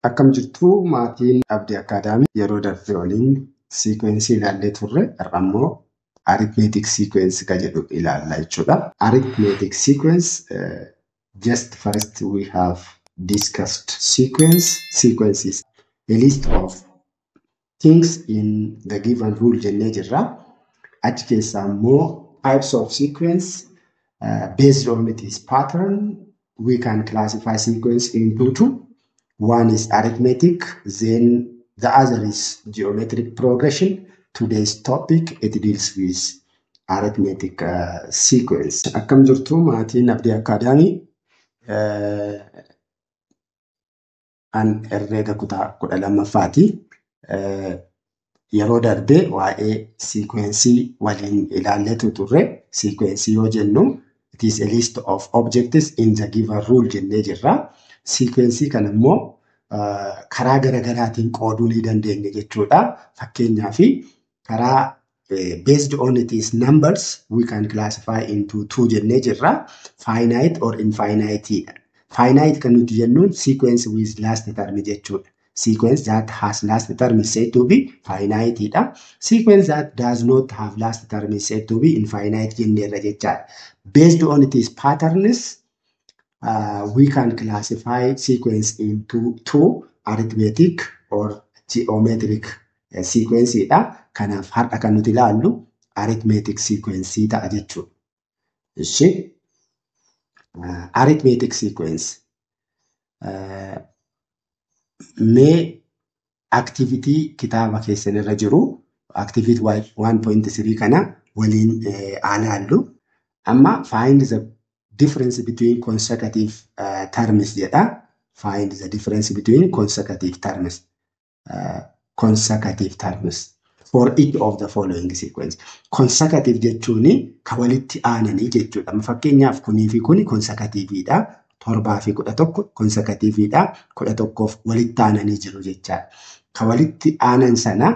Akkam jirtu maatiin Abdii Akaadaamii? Yeroo darbe waliin sequence ilaallee turre. Har'a immoo arithmetic sequence kan jedhu ilaalla jechuudha. Arithmetic sequence, just first we have discussed sequence. Sequence is a list of things in the given rule jennee jirra. Achi keessaa immoo types of sequence, based on its pattern we can classify sequence into two. One is arithmetic, then the other is geometric progression. Today's topic, it deals with arithmetic sequence. Akkam jirtu maatiin Abdii Akaadaamii? An herreega kutaa 12ffaati. Yeroo darbe waa'ee sequence waliin ilaalleetu turre. Sequence yoo jennu, it is a list of objects in the given rule jennee jirra. Sequence kana immoo karaa garaagaraatiin qooduu ni dandeenya jechuudha. Fakkeenyaaf, karaa based on its numbers we can classify into two jennee jirra. Finite or infinite dha. Finite kan nuti jennuun sequence with last term jechuudha. Sequence that has last term is said to be finite dha. Sequence that does not have last term is said to be infinite jenneerra jechaadha. Based on its patterns, we can classify sequence into two, arithmetic or geometric sequence dha. Kanaaf har'a kan nuti ilaallu arithmetic sequence ta'a jechuudha. Ishi arithmetic sequence. Mee activity kitaaba keessan irra jiru, activity 1.3 kana waliin haa ilaallu. Amma "Find the difference between consecutive terms" jedha. Find the difference between consecutive terms. Consecutive terms for each of the following sequence. Consecutive jechuun kan walitti aananii jechuudha. Fakkeenyaaf, kunii fi kuni consecutiveidha. 7 fi 11 consecutiveidha. 11f walitti aananii jiru jechaadha. Kan walitti aanan sana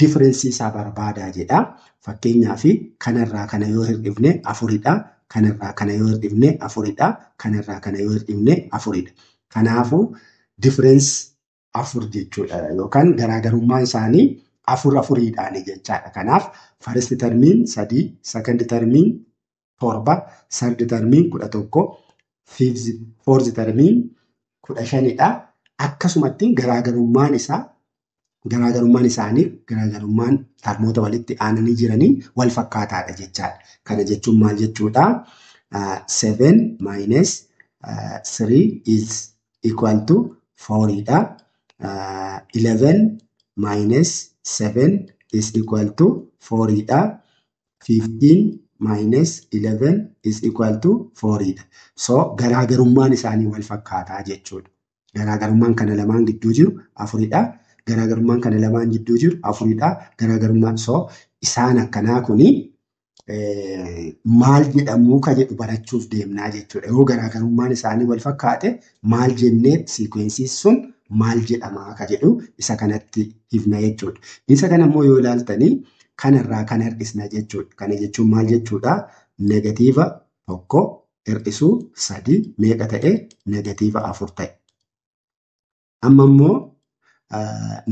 difference isaa barbaadaa jedha. Fakkeenyaaf, kanarraa kana yoo hir'ifne afuridha. Kanarraa kana yoo hir'ifne afuridha. Kanarraa kana yoo hir'ifne afuridha. Kanaafuu difference afur jechuudha. Yookaan garaagarummaan isaanii afur afuriidhaani jechaadha. Kanaaf first termiin sadii, second termiin torba, third termiin 11, fourth termiin 15dha. Akkasumatti garaagarummaan isaanii, garaagarummaan termoota walitti aananii jiranii wal fakkaataadha jechaadha. Kana jechuun maal jechuudha? Seven minus three is equal to fouriidha. 11 minus seven is equal to fouriidha. 15 minus 11 is equal to fouriidha. So garaagarummaan isaanii wal fakkaataa jechuudha. Garaagarummaan kana lamaan gidduu jiru afuridha. Garaagarummaan kana lamaan gidduu jiru afuridha. Garaagarummaan so isaan akkanaa kuni maal jedhamuu ka jedhu barachuuf deemnaa jechuudha. Yoo garaagarummaan isaanii wal fakkaate maal jennee, sequenceiin sun maal jedhamaa ka jedhu isa kanatti himna jechuudha. Isa kana immoo yoo ilaaltanii, kanarraa kana hir'isna jechuudha. Kana jechuun maal jechuudha? Negative tokko hir'isuu sadii meeqa ta'e? Negative afur ta'e. Amma immoo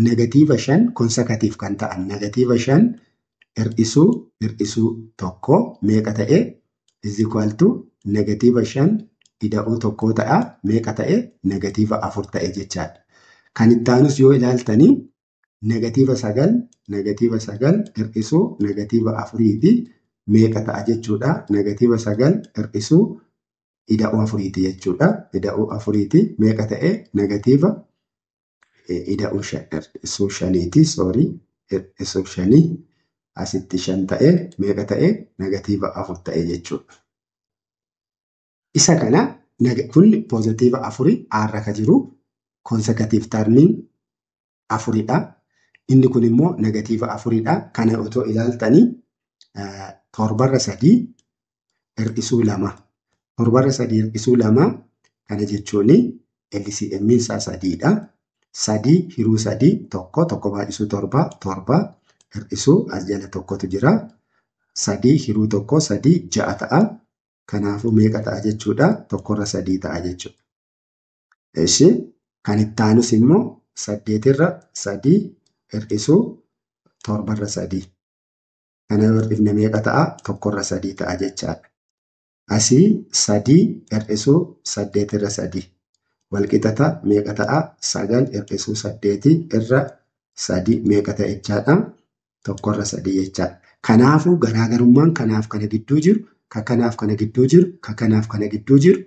negative shan consecutive kan ta'an, negative shan hir'isuu tokko meeqa ta'e? Is equal to negative shan ida'uu tokko ta'a. Meeqa ta'e? Negative afur ta'e jechaadha. Kan itti aanus yoo ilaaltanii, negative sagal hir'isuu negative afuriiti meeqa ta'a jechuudha? Negative sagal hir'isuu ida'uu afuriiti jechuudha. Ida'uu afuriiti meeqa ta'e? Negative ida'uu hir'isuu shaniiti, sorry, hir'isuu shanii asitti shan ta'e meeqa ta'e? Negative afur ta'e jechuudha. Isa kana kun positive afuri aarra ka jiru consecutive termiin afuridha. Inni kun immoo negative afuridha. Kana otoo ilaaltanii, torbarra sadii hir'isuu lama. Torbarra sadii hir'isuu lama kana jechuun LCM isaa sadiidha. Sadii hiruu sadii tokko, tokko baay'isuu torba torba, hir'isuu as jala tokkotu jira. Sadii hiruu tokko sadii, ja'a ta'a. Kanaafuu meeqa ta'a jechuudha? Tokkorra sadii ta'a jechuudha. Eshi. Kan itti aanus immoo 8 irra 3 hir'isuu 7 irra 3. Kana yoo hir'ifne meeqa ta'a? 1 irra 3 ta'a jechaadha. Asii 3 hir'isuu 8 irra 3. Walqixa meeqa ta'a? 9 hir'isuu 8 irra 3 meeqa ta'a jechaadha? 1 irra 3 jechaadha. Kanaafuu garaagarummaan kanaaf kana gidduu jiru, ka kanaaf kana gidduu jiru, ka kanaaf kana gidduu jiru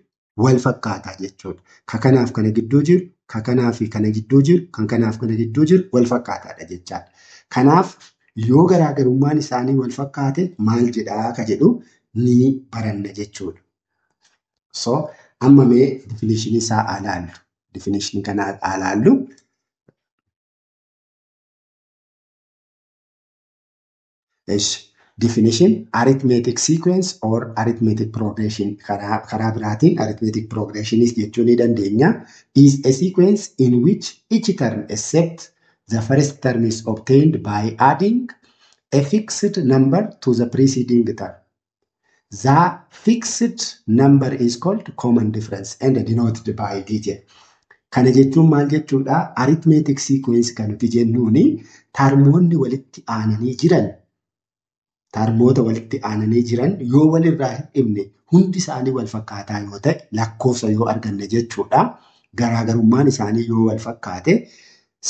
wal fakkaataa jechuudha. Ka kanaaf kana gidduu jiru, ka kanaa fi kana gidduu jiru, kan kanaaf kana gidduu jiru wal fakkaataadha jechaadha. Kanaaf yoo garaagarummaan isaanii wal fakkaate maal jedhaa ka jedhu ni baranna jechuudha. So amma mee definition isaa haa ilaallu. Definition kana haa ilaallu. Definition arithmetic sequence or arithmetic progression karaa biraatiin arithmetic progression jechuu ni dandeenya. Is a sequence in which each term except the first term is obtained by adding a fixed number to the preceding term. The fixed number is called common difference and denoted by DJ. Kana jechuun maal jechuudha? Arithmetic sequence kan nuti jennuuni tarmoonni walitti aananii jiran tarmoota walitti aananii jiran yoo walirraa hin dhibne hundi isaanii wal fakkaataa yoo ta'e lakkoofsa yoo arganne jechuudha. Garaagarummaan isaanii yoo wal fakkaate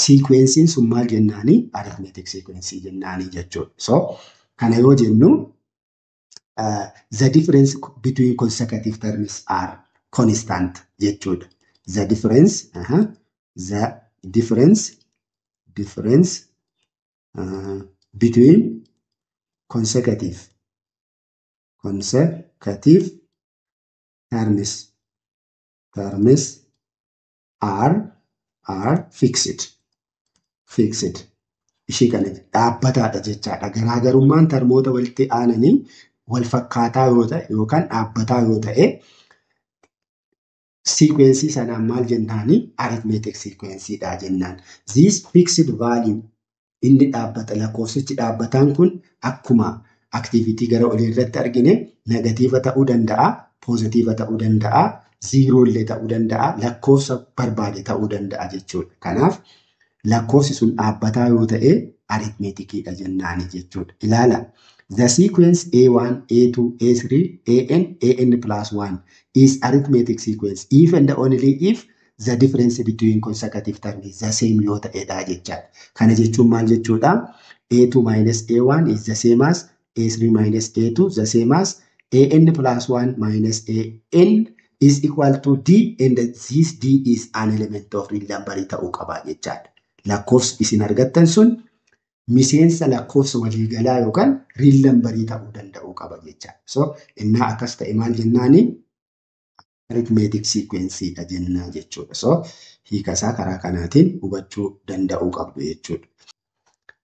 siikweensiin sun maal jennaanii? Arithmetic sequence jennaanii jechuudha. So kana yoo jennu the difference between consecutive terms are constant jechuudha. The difference the difference between consecutive terms are fixed. Ishii kana dhaabbataadha jechaadha. Garaagarummaan tarmoota walitti aananii wal fakkaataa yoo ta'e yookaan dhaabbataa yoo ta'e siikwensii sanaan maal jennaani? Arithmetic sequenceedha jennaan. This fixed value inni dhaabbata lakkoofsichi dhaabbataan kun akkuma activity gara olii irratti argine negatiiva ta'uu danda'a, poozitiiva ta'uu danda'a, ziiroo illee ta'uu danda'a, lakkoofsa barbaade ta'uu danda'a jechuudha. Kanaaf lakkoofsi sun dhaabbataa yoo ta'e arithmeticiidha jennaani jechuudha. Ilaala. The sequence A1, A2, A3, AN, AN plus 1 is arithmetic sequence if and only if the difference between consecutive terms is the same yoo ta'edha jechaadha. Kana jechuun maal jechuudha? A2 minus A1 is the same as A3 minus A2, the same as AN plus 1 minus AN is equal to D, and this D is an element of real number ta'uu qaba jechaadha. Lakkoofsi isin argattan sun miseensa lakkoofsa waliigalaa yookaan real numberii ta'uu danda'uu qaba jechaadha. So innaa akkas ta'e maal jennaani? Arithmetic sequence dha jennaa jechuudha. So hiika isaa karaa kanaatiin hubachuu danda'uu qabdu jechuudha.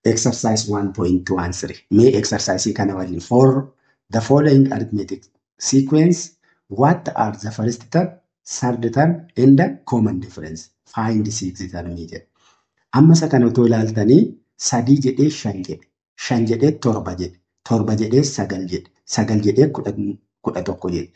Exercise 1.13. Mee exercise kana waliin for the following arithmetic sequence, what are the first term, third term and the common difference? Find sixth term jedha. Amma isa kana otoo ilaaltanii 3 jedhee 5 jedhe, 5 jedhee 7 jedhe, 7 jedhee 9 jedhe, 9 jedhee 11 jedhe.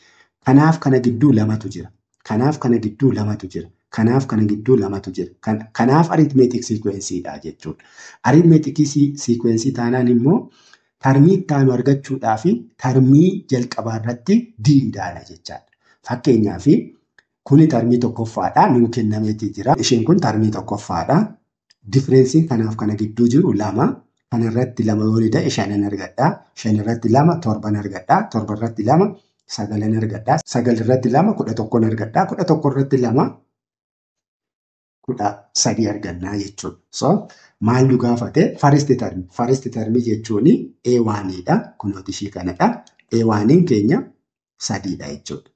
Kanaaf kana gidduu lamatu jira. Kanaaf kana gidduu lamatu jira. Kanaaf kana gidduu lamatu jira. Kanaaf arithmetic sequenceedha jechuudha. Arithmetic sequence taanaan immoo tarmii itti aanu argachuudhaa fi tarmii jalqabaa irratti D idaana jechaadha. Fakkeenyaaf kuni tarmii tokkoffaadha nuu kennameetii jira. Isheen kun tarmii tokkoffaadha. Differensiin kanaaf kana gidduu jiru 2. Kana irratti 2 yoo ida'e 5 argadha. 5 irratti 2 7 argadha. 7 irratti 2 9 argadha. 9 irratti 2 11 argadha. 11 irratti 2 13 argannaa jechuudha. So maal nu gaafate? First term. First term jechuun A1 dha. Kunooti ishii kanadha. A1 keenya 3dha jechuudha.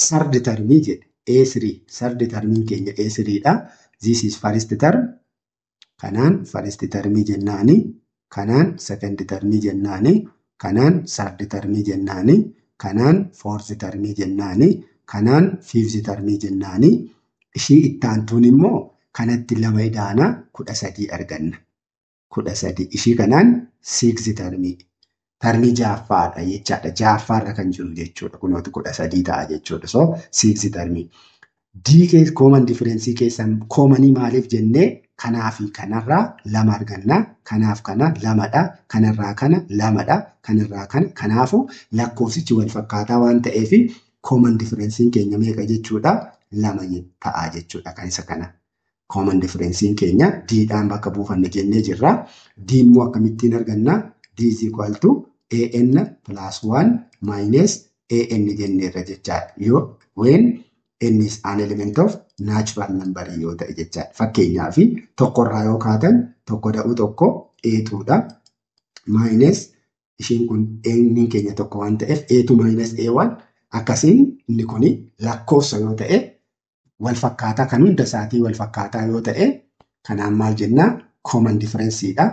Third term jedhe A3. Third termiin keenya A3 dha. This is first term. Kanaan first term jennaani. Kanaan second term jennaani. Kanaan third term jennaani. Kanaan fourth term jennaani. Kanaan fifth term jennaani. Ishii itti aantuun immoo kanatti 2 idaana 13 arganna. 13 ishii kanaan sixth termii. Tarmii ja'affaadha jechaadha. Ja'affaarra kan jiru jechuudha. Kunooti 13 ta'a jechuudha. So sixth termii. D keessa common difference keessan common maaliif jennee kanaa fi kanarraa 2 arganna. Kanaaf kana 2dha. Kanarraa kana 2dha. Kanarraa kana. Kanaafuu lakkoofsichi wal fakkaataa waan ta'eef common difference keenya meeqa jechuudha? 2 ta'a jechuudha kan isa kana. Common difference keenya D dhaan bakka buufanna jennee jirra. D immoo akkamittiin arganna? D is equal to AN plus 1 minus AN jenneerra jechaadha. Yoo when n is an element of natural number yoo ta'e jechaadha. Fakkeenyaaf tokkorraa yoo kaatan 1 da'uu 1 A2 dha. Minus ishiin kun n keenya 1 waan ta'eef A2 minus A1 akkasiin inni kun lakkoofsa yoo ta'e wal fakkaataa kan hunda isaatii wal fakkaataa yoo ta'e kanaan maal jennaa common difference dha.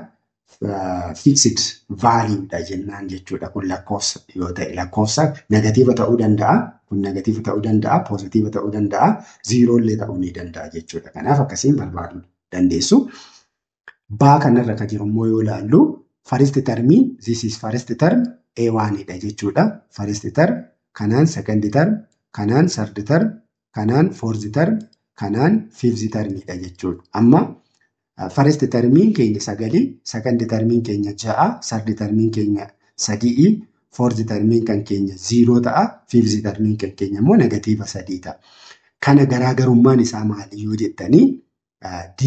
Fixed value dha jennaan jechuudha. Kun lakkoofsa yoo ta'e lakkoofsa negatiiva ta'uu danda'a. Kun negatiiva ta'uu danda'a, poozitiiva ta'uu danda'a, ziiroo illee ta'uu ni danda'a jechuudha. Kanaaf akkasiin barbaaduu dandeessu. Baa kanarra kan jiru immoo yoo ilaallu first termiin this is first term A1 dha jechuudha. First term kanaan second term, kanaan third term, kanaan fourth term, kanaan fifth term dha jechuudha. Amma first termiin keenya 9, second termiin keenya 6, third termiin keenya 3, fourth termiin kan keenya 0 ta'a, fifth termiin kan keenya immoo negatiiva 3 ta'a. Kana garaagarummaan isaa maali yoo jettanii D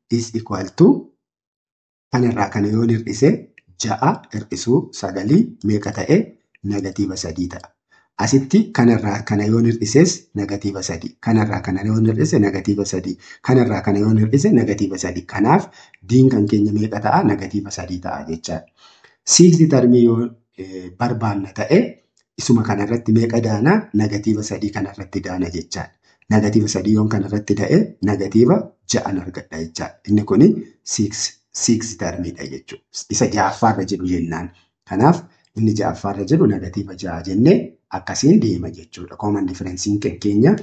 is equal to kanarraa kana yoo hir'ise 6 hir'isuu 9 meeqa ta'e negatiiva 3 ta'a. Asitti kanarraa kana yoo hir'ises negatiiva 3. Kanarraa kana yoo hir'ise negatiiva 3. Kanarraa kana yoo hir'ise negatiiva 3. Kanaaf D'n kan keenya meeqa ta'a? Negatiiva 3 ta'a jechaadha. Sixth termii yoo barbaanna ta'e isuma kanarratti meeqa daana? Negatiiva 3 kanarratti daana jechaadha. Negatiiva 3 yoon kanarratti da'e negatiiva 6 argadha jechaadha. Inni kuni 6 termiidha jechuudha. Isa ja'affaarra jedhu jennaan. Kanaaf inni ja'affaarra jedhu negatiiva 6 jennee akkasiin deema jechuudha. Common difference keenya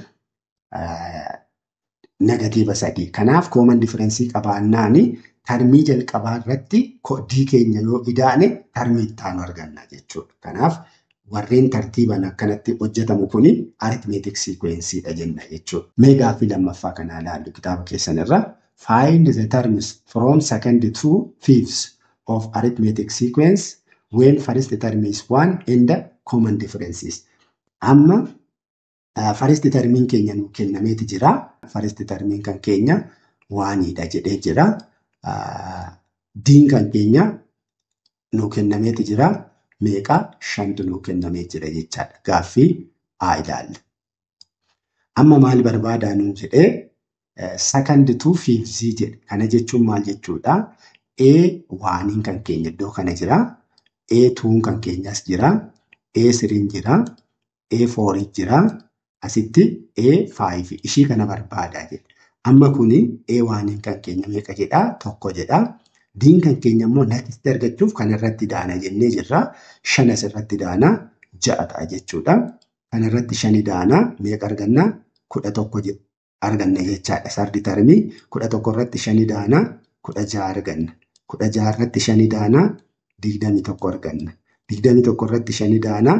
negatiiva 3. Kanaaf common difference qabaannaani termii jalqabaa irratti D keenya yoo idaane termii itti aanu arganna jechuudha. Kanaaf warreen tartiibaan akkanatti hojjetamu kuni arithmetic sequence dha jenna jechuudha. Mee gaaffii lammaffaa kanaa ilaallu kitaaba keessan irra. Find the terms from second to fifth of arithmetic sequence when first term is 1 and the common differences. Amma first termiin keenya nuu kennameeti jira. First termiin kan keenya 1dha jedhee jira. D'n kan keenya nuu kennameeti jira. Meeqa? 5tu nuu kennamee jira jechaadha. Gaaffii A ilaalla. Amma maal barbaadaa nuun jedhee second to fifth jedhe. Kana jechuun maal jechuudha? A1 kan keenya iddoo kana jira. A2 kan keenyas jira. A3 jira. A4 jira. Asitti A5 ishii kana barbaadaa jedhe. Amma kuni A1 kan keenya meeqa jedhaa? 1 jedhaa. D'n kan keenya immoo next argachuuf kanarratti daana jennee jirra. 5 asirratti daana 6 ta'a jechuudha. Kanarratti 5 daana meeqa arganna? 11 arganna jechaadha. Third termii 11 irratti 5 daana 16 arganna. 16 irratti 5 daana 21 arganna. 21 irratti 5 daana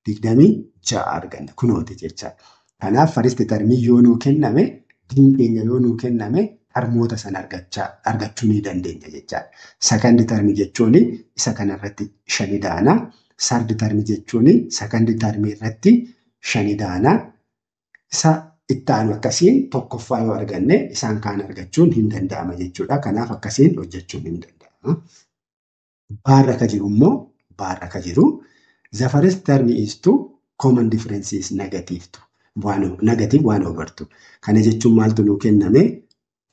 26 arganna. Kunooti jechaadha. Kanaaf first termii yoo nuu kenname D'n keenya yoo nuu kenname termoota sana argachuu ni dandeenya jechaadha. Second term jechuun isa kanarratti 5 daana. Third term jechuun second term irratti 5 daana. Isa itti aanu akkasiin tokkoffaa yoo arganne isaan kaan argachuun hin danda'ama jechuudha. Kanaaf akkasiin hojjechuun hin danda'ama. Baarra ka jiru immoo baarra ka jiru the first term is 2, common difference is negative 2. Negative 1 over 2. Kana jechuun maaltu nuu kenname?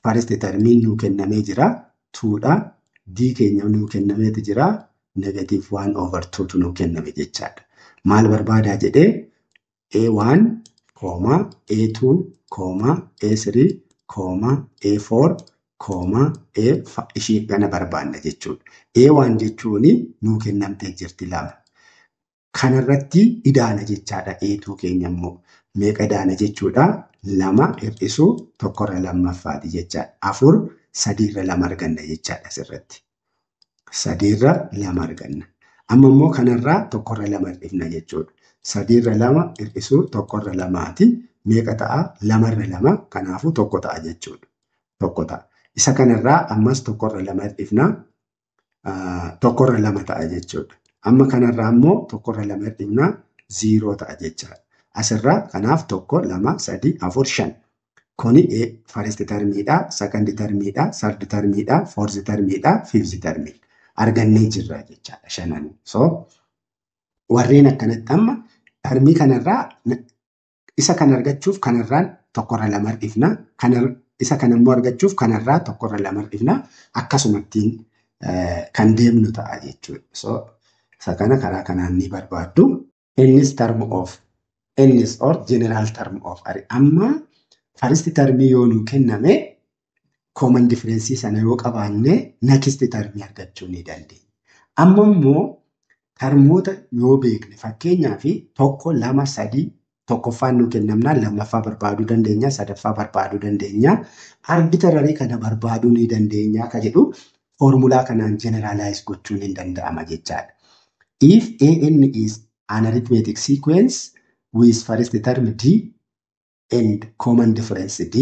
First termiin nuu kennamee jira 2dha. D keenya nuu kennameeti jira negative 1 over 2 tu nuu kenname jechaadha. Maal barbaadaa jedhee A1, A2, A3, A4, A ishii kana barbaanna jechuudha. A1 jechuun nuu kennamtee jirti 2. Kanarratti idaana jechaadha. A2 keenya immoo meeqa idaana jechuudha? 2 hir'isuu 1 irra 2ffaati jechaadha. 4 3 irra 2 arganna jechaadha asirratti. 3 irra 2 arganna. Amma immoo kanarraa 1 irra 2 hir'ifna jechuudha. 3 irra 2 hir'isuu 1 irra 2ti. meeqa ta'a? 2/2 kanaafuu 1 ta'a jechuudha. 1 ta'a. Isa kanarraa ammas 1/2 hir'ifna. 1/2 ta'a jechuudha. Amma kanarraa immoo 1/2 hir'ifna 0 ta'a jechaadha. Asirraa kanaaf 1, 2, 3, 4, 5. Kuni first termiidha, second termiidha, third termiidha, fourth termiidha, fifth termiidha. Argannee jirra jechaadha shanan. So warreen akkanatti amma termii kanarraa isa kan argachuuf kanarraan 1/2 hir'ifna. Isa kan immoo argachuuf kanarraa 1/2 hir'ifna. Akkasumattiin kan deemnu ta'a jechuudha. So isa kana karaa kanaan ni barbaaddu. Innis term of innis or general term of amma first termii yoo nuu kenname common difference sana yoo qabaanne next termii argachuu ni dandeenya. Amma immoo termoota yoo beekne fakkeenyaaf 1, 2, 3 tokkoffaan nuu kennamnaan lammaffaa barbaaduu dandeenya, sadaffaa barbaaduu dandeenya, arbitrary kana barbaaduu ni dandeenya ka jedhu foormulaa kanaan generalize gochuun hin danda'ama jechaadha. If AN is an arithmetic sequence with first term D and common difference D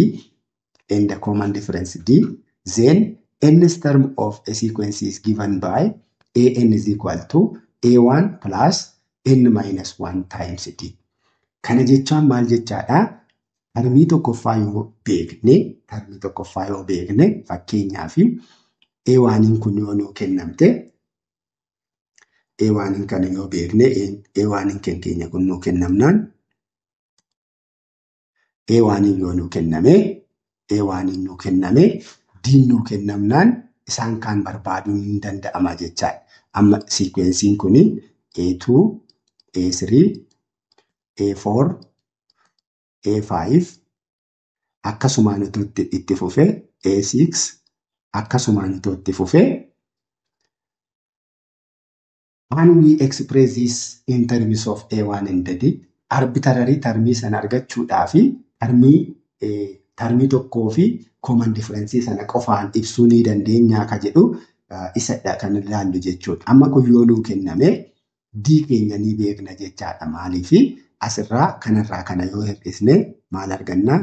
and the common difference D, then nth term of a sequence is given by AN is equal to A1 plus N minus 1 times D. Kana jechaan maal jechaadha? Termii tokkoffaa yoo beekne, fakkeenyaaf A1 kun yoo nuu kennamte, A1 kana yoo beekne, A1 kan keenya kun nuu kennamnaan, A1 yoo nuu kenname, A1 nuu kenname, D nuu kennamnaan isaan kaan barbaaduun hin danda'ama jechaadha. Amma siikweensiin kun A2, A3, A4, A5 akkasumaan itoo itti fufee A6 akkasumaan itoo itti fufee. Can we express this in terms of A1 and D? Arbitrary termii sana argachuudhaaf termii tokkoo fi common difference sana qofaan ibsuu ni dandeenya ka jedhu isadha kan ilaallu jechuudha. Amma kun yoo nuu kenname D keenya ni beekna jechaadha. Maaliif asirraa kanarraa kana yoo hir'isne maal arganna?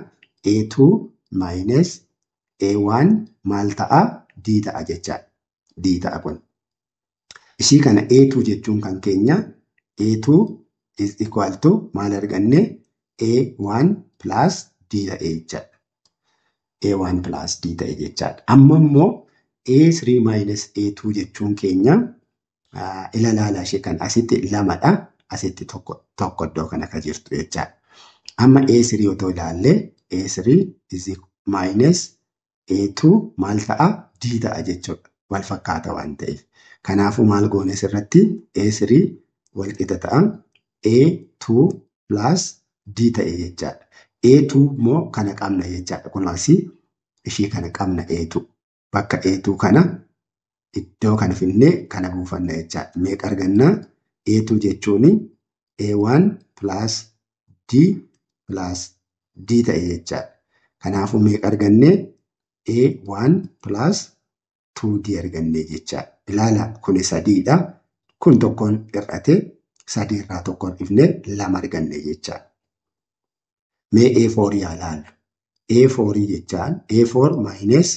A2 minus A1 maal ta'a? D ta'a jechaadha. D ta'a kun. Ishii kana A2 jechuun kan keenya A2 is equal to maal arganne? A1 plus D ta'e jechaadha. A1 plus D ta'e jechaadha. Amma immoo A3 minus A2 jechuun keenya ilaalaala ishee kan asitti 2dha. Asitti tokko iddoo kana kan jirtu jechaadha. Amma A3 otoo ilaalle A3 is minus A2 maal ta'a? D ta'a jechuudha. Wal fakkaata waan ta'eef. Kanaafuu maal goone asirratti A3 wal qixa ta'a. A2 plus D ta'e jechaadha. A2 immoo kana qabna jechaadha. Kun asii ishii kana qabna A2. Bakka A2 kana iddoo kana finnee kana buufanna jechaadha. Meeqa argannaa? A2 jechuun A1 plus D plus D ta'e jechaadha. Kanaafuu meeqa argannee? A1 plus 2D argannee jechaadha. Ilaala kun 3dha. Kun tokkoon hir'ate 3 irraa tokkoon dhifnee 2 arganne jechaadha. Mee A4 yaa ilaallu. A4 jechaan A4 minus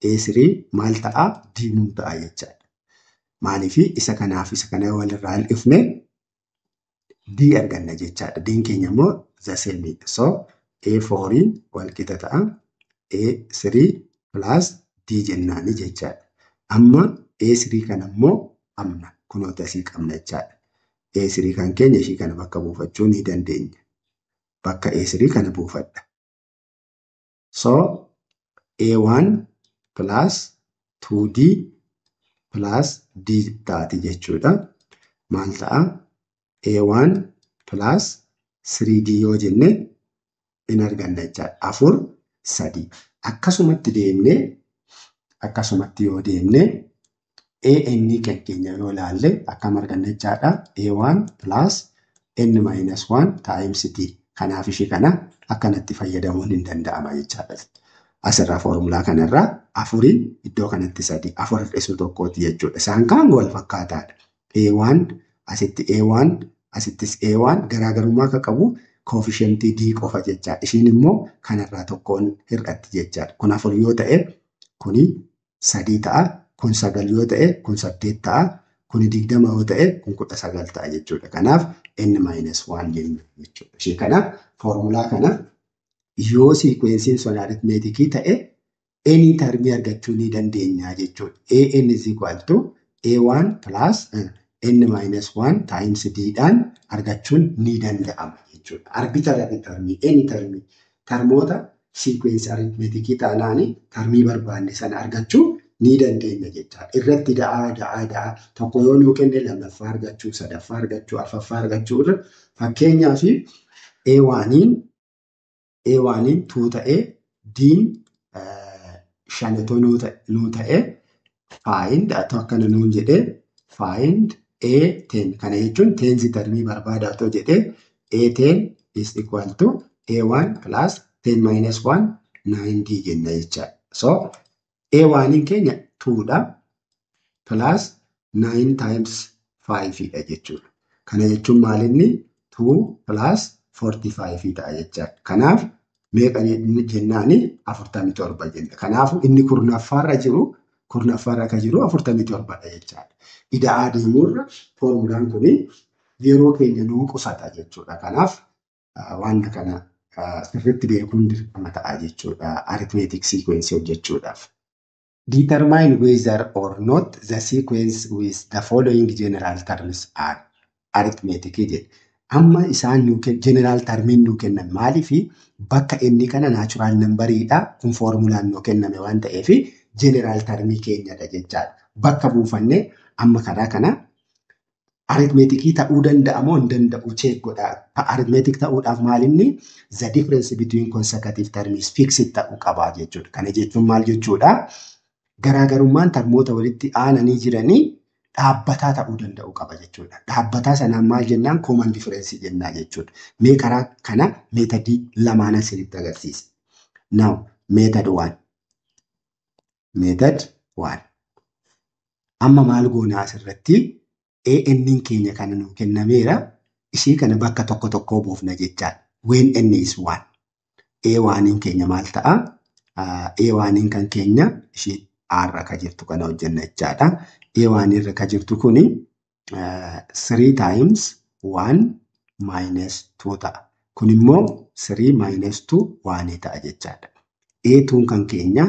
A3 maal ta'a? D nuu ta'a jechaadha. Maaliif isa kanaaf isa kana walirraa dhifne D arganna jechaadha. D'n keenya immoo the same. So A4 wal qixa ta'a. A3 plus D jennaani jechaadha. Amma A3 kana immoo qabna. Kunoota asii qabna jechaadha. A3 kan keenya ishii kana bakka buufachuu ni dandeenya. Bakka A3 kana buufadha. So A1 plus 2D plus D taati jechuudha. Maal ta'a? A1 plus 3D yoo jenne in arganna jechaadha. 4, 3. Akkasumatti deemnee akkasumatti yoo deemne AN kan keenya yoo ilaalle akkam arganna jechaadha. A1 plus N minus 1 times D. Kanaaf ishee kana akkanatti fayyadamuun hin danda'ama jechaadha. Asirraa foormulaa kanarraa 4 iddoo kanatti 3 4 hir'isuu tokkooti jechuudha. Isaan kaan wal fakkaataadha. A1 asitti A1 asittis A1 garaagarummaa akka qabu Coefficientii D qofa jechaadha. Ishiin immoo kanarraa tokkoon hir'atti jechaadha. Kun 4 yoo ta'e kuni 3 ta'a. Kun 9 yoo ta'e kun 8 ta'a. Kuni 20 yoo ta'e kun 19 ta'a jechuudha. Kanaaf n minus 1 jenna jechuudha. Ishee kana foormulaa kana yoo siikweensiin sun aritmeetikii ta'e any termii argachuu ni dandeenya jechuudha. AN is equal to A1 plus n minus 1 times D dhaan argachuun ni danda'ama jechuudha. Arbitrary termii, any termii, termoota siikweensi aritmeetikii taanaani termii barbaanne sana argachuu ni dandeenya jechaadha. Irratti da'aa da'aa da'aa tokko yoo nuu kenne lammaffaa argachuu, sadaffaa argachuu, arfaffaa argachuu irra fakkeenyaaf A1 2 ta'ee D'n 5 otoo nuu ta'e find atoo akkana nuun jedhee find A10 kana jechuun tenth termii barbaada otoo jedhee A10 is equal to A1 plus 10 minus 1 9D jenna jechaadha. So A1 keenya 2 dha plus 9 times 5 dha jechuudha. Kana jechuun maalinni 2 plus 45 ta'a jechaadha. Kanaaf meeqa jennaani 47 jenna. Kanaafuu inni kurnaffaarra jiru kurnaffaarra kan jiru 47 dha jechaadha. Ida'aa deemuurra foormulaan kuni yeroo keenya nuu qusata jechuudha. Kanaaf waan kana sirriitti beekuun dirqama ta'a jechuudha. Arithmetic sequence hojjechuudhaaf. Determine whether or not the sequence with the following general terms are arithmetic jedha. Amma isaan nuu general termiin nuu kennan maaliifi bakka inni kana natural numberiidha kun foormulaan nuu kenname waan ta'eef general termii keenyadha jechaadha. Bakka buufannee amma karaa kana arithmetikii ta'uu danda'a moo hin danda'u check godhaa. Arithmetic ta'uudhaaf maalinni the difference between consecutive terms fixed ta'uu qabaa jechuudha. Kana jechuun maal jechuudha? Garaagarummaan termoota walitti aananii jiranii dhaabbataa ta'uu danda'u qaba jechuudha. Dhaabbataa sanaan maal jennaan common difference jennaa jechuudha. Mee karaa kana methodii lamaan asinitti agarsiisa. Now method one. Method one. Amma maal goonaa asirratti AN keenya kana nuu kennameera. Ishii kana bakka tokko tokkoo buufna jechaadha. When N is one. A1 keenya maal ta'a? A1 kan keenya ishii R ka jirtu kana hojjenna jechaadha. A1 irra ka jirtu kuni 3 times 1 minus 2 ta'a. Kun immoo 3 minus 2 1 ta'a jechaadha. A2 kan keenya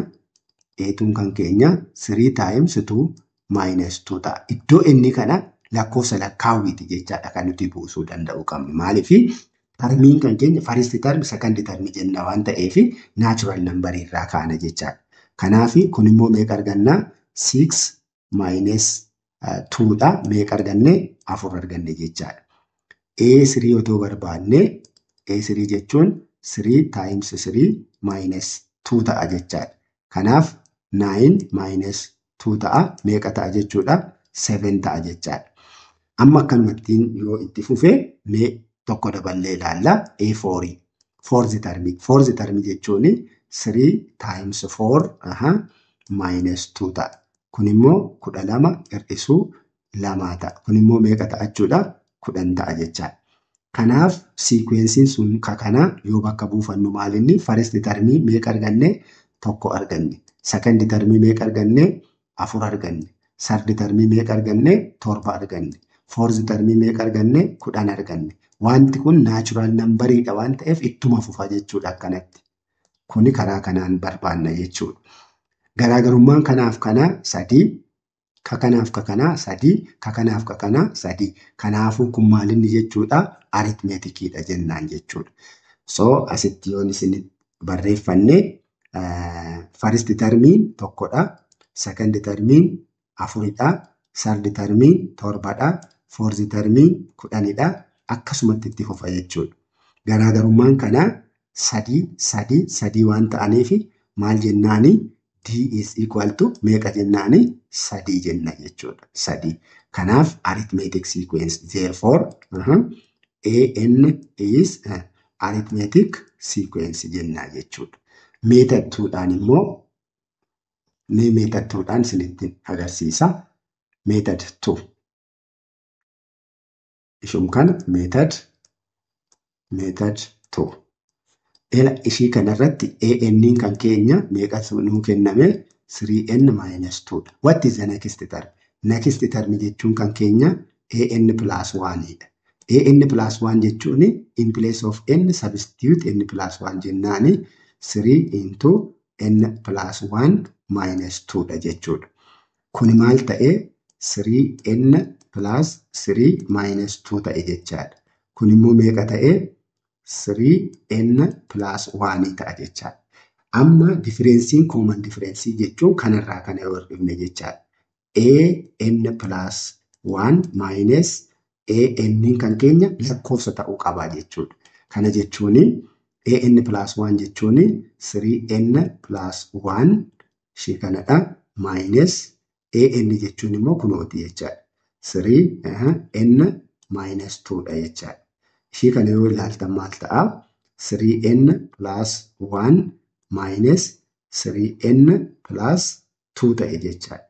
A2 kan keenya 3 times 2 minus 2 ta'a. Iddoo inni kana lakkoofsa lakkaawwiiti jechaadha kan nuti buusuu danda'u qabnu. Maaliif termiin kan keenya first term second term jenna waan ta'eef natural number irraa kaana jechaadha. Kanaaf kun immoo meeqa argannaa? 6 minus 2 dha. Meeqa arganne? 4 arganne jechaadha. A3 otoo barbaanne A3 jechuun 3 times 3 minus 2 ta'a jechaadha. Kanaaf 9 minus 2 ta'a. Meeqa ta'a jechuudha? 7 ta'a jechaadha. Amma akkanumattiin yoo itti fufe mee tokko daballee ilaalla. A4 fourth term. Fourth term jechuun 3 times 4 minus 2 ta'a. Kun immoo 12 hir'isuu 2 ta'a. Kun immoo meeqa ta'a jechuudha? 10 ta'a jechaadha. Kanaaf siikweensiin sun kanaa yoo bakka buufannu maalinni first termii meeqa arganne? 1 arganne. Second termii meeqa arganne? 4 arganne. Third termii meeqa arganne? 7 arganne. Fourth termii meeqa arganne? 10 arganne. Wanti kun natural numberiidha waan ta'eef ittuma fufa jechuudha akkanatti. Kuni karaa kanaan barbaanna jechuudha. Garaagarummaan kanaaf kanaa 3, ka kanaaf ka kanaa 3, ka kanaaf ka kanaa 3. Kanaafuu kun maalinni jechuudha? Arithmeticiidha jennaan jechuudha. So asitti yoon isin barreeffanne first termiin 1dha. Second termiin 4dha. Third termiin 7dha. Fourth termiin 10dha. Akkasumatti itti fufa jechuudha. Garaagarummaan kanaa 3 3 3 waan ta'aniif maal jennaani? D is equal to meeqa jennaani? 3 jenna jechuudha. 3. Kanaaf arithmetic sequence therefore AN is arithmetic sequence jenna jechuudha. Method 2dhaan immoo mee method 2dhaan isinitti agarsiisa. Method 2. Ishum kana method Method 2. Ela ishii kanarratti AN kan keenya meeqa nuu kenname? 3n minus 2 dha. What is the next term? Next term jechuun kan keenya AN plus 1 dha. AN plus 1 jechuun in place of n substitute n plus 1 jennaani 3 into n plus 1 minus 2 dha jechuudha. Kuni maal ta'e? 3n plus 3 minus 2 ta'e jechaadha. Kun immoo meeqa ta'e? 3n plus 1 ta'a jechaadha. Amma differenceiin common difference jechuun kanarraa kana yoo hir'ifne jechaadha. AN plus 1 minus AN kan keenya lakkoofsa ta'uu qaba jechuudha. Kana jechuun AN plus 1 jechuun 3n plus 1 ishee kanadha minus AN jechuun immoo kunooti jechaadha. 3n minus 2 dha jechaadha. Ishee kana yoo ilaaltan maal ta'a? 3n plus 1 minus 3n plus 2 ta'e jechaadha.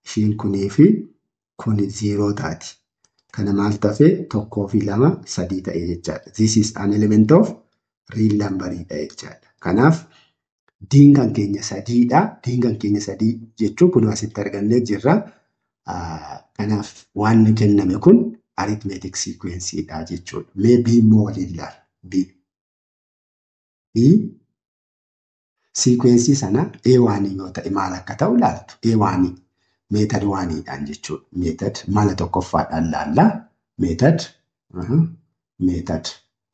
Ishiin kunii fi kun 0 taati. Kana maal tafe? 1 fi 2 3 ta'e jechaadha. This is an element of real number dha jechaadha. Kanaaf D'n kan keenya sadiidha. D'n kan keenya sadii jechuun kun asitti argannee jirra. Kanaaf waan kenname kun arithmetic sequence dha jechuudha. Mee B immoo waliin ilaalla. B. B sequence sana A1 yoo ta'e maal akka ta'u ilaaltu. A1 method 1dhaan jechuudha. Method mala tokkoffaadhaan laalla. Method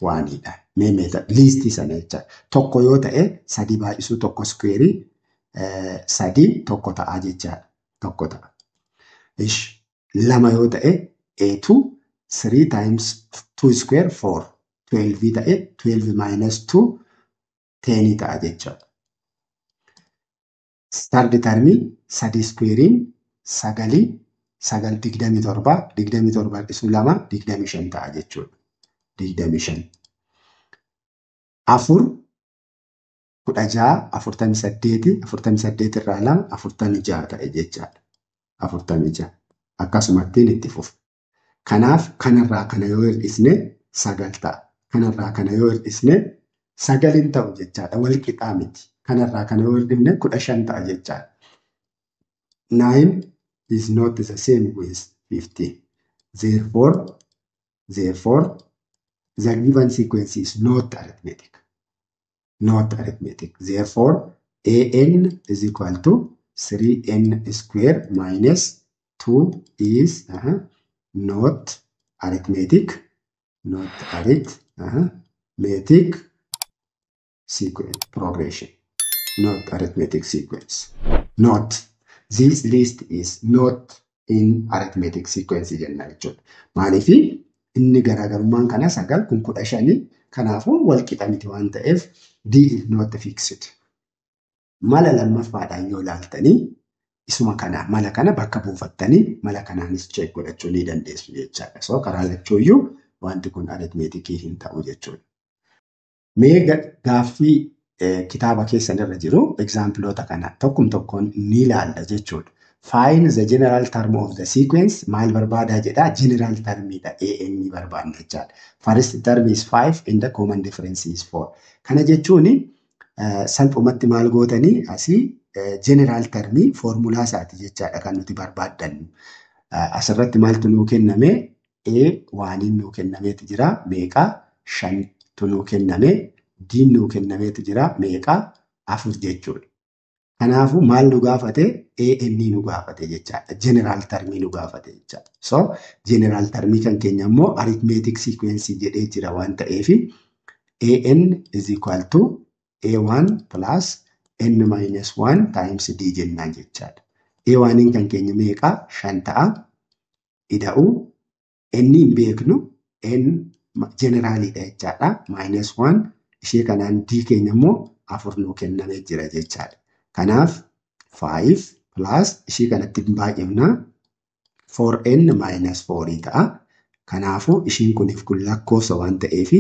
1dhaan. Mee method liistii sana jechaadha. Tokko yoo ta'e sadii baay'isuu tokko square sadii tokko ta'a jechaadha. Tokko ta'a. Ish lama yoo ta'e A2 3 times 2 square 4 12 ta'e 12 minus 2 10 ta'a jechaadha. Third termii sadii squarein sagalii sagal 27 27 hir'isuu 2 25 ta'a jechuudha. 25. Afur 16 48 48 irraa 2 46 ta'e jechaadha. 46. Akkasumattiin itti fufa. Kanaaf kanarraa kana yoo hir'isne 9 ta'a. Kanarraa kana yoo hir'isne 9 hin ta'u jechaadha. Wal qixaa miti. Kanarraa kana yoo hir'ifne 15 ta'a jechaadha. 9 is not the same with 15. Therefore, the given sequence is not arithmetic. Not arithmetic. Therefore, AN is equal to 3n square minus 2 is not arithmetic, not arithmetic sequence progression, not arithmetic sequence. Not. This list is not in arithmetic sequence jenna jechuudha. Maaliif inni garaagarummaan kana 9 kun 15 kanaafuu wal qixa miti waan ta'eef D is not fixed. Mala lammaffaadhaan yoo ilaaltanii isuma kana mala kana bakka buufattanii mala kanaanis check godhachuu ni dandeessu jechaadha. So karaa lachuuyyuu wanti kun arithmeticii hin ta'u jechuudha. Mee gaaffii kitaaba keessan irra jiru exampleoota kana tokkum tokkoon ni ilaalla jechuudha. Find the general term of the sequence maal barbaadaa jedhaa? General termidha AN barbaadna jechaadha. First term is 5 and the common difference is 4. Kana jechuun salphumatti maal gootanii asii general termii foormulaa isaati jechaadha kan nuti barbaaddannu. Asirratti maaltu nuu kenname? A waaniin nuu kennameetu jira meeqa? 5tu nuu kenname. D nuu kennameetu jira meeqa? 4 jechuudha. Kanaafuu maal nu gaafate? AN nu gaafate jechaadha. General termii nu gaafate jechaadha. So general termii kan keenya immoo arithmetic sequence jedhee jira waan ta'eef AN is equal to A1 plus N minus 1 times D jennaan jechaadha. A1 kan keenya meeqa? 5 ta'a. Ida'uu N hin beeknu N generalidha jechaadha. Minus 1 ishee kanaan D keenya immoo 4 nuu kennamee jira jechaadha. Kanaaf 5 plus ishee kanatti baay'ifna 4n minus 4 ta'a. Kanaafuu ishiin kuniif kun lakkoofsa waan ta'eef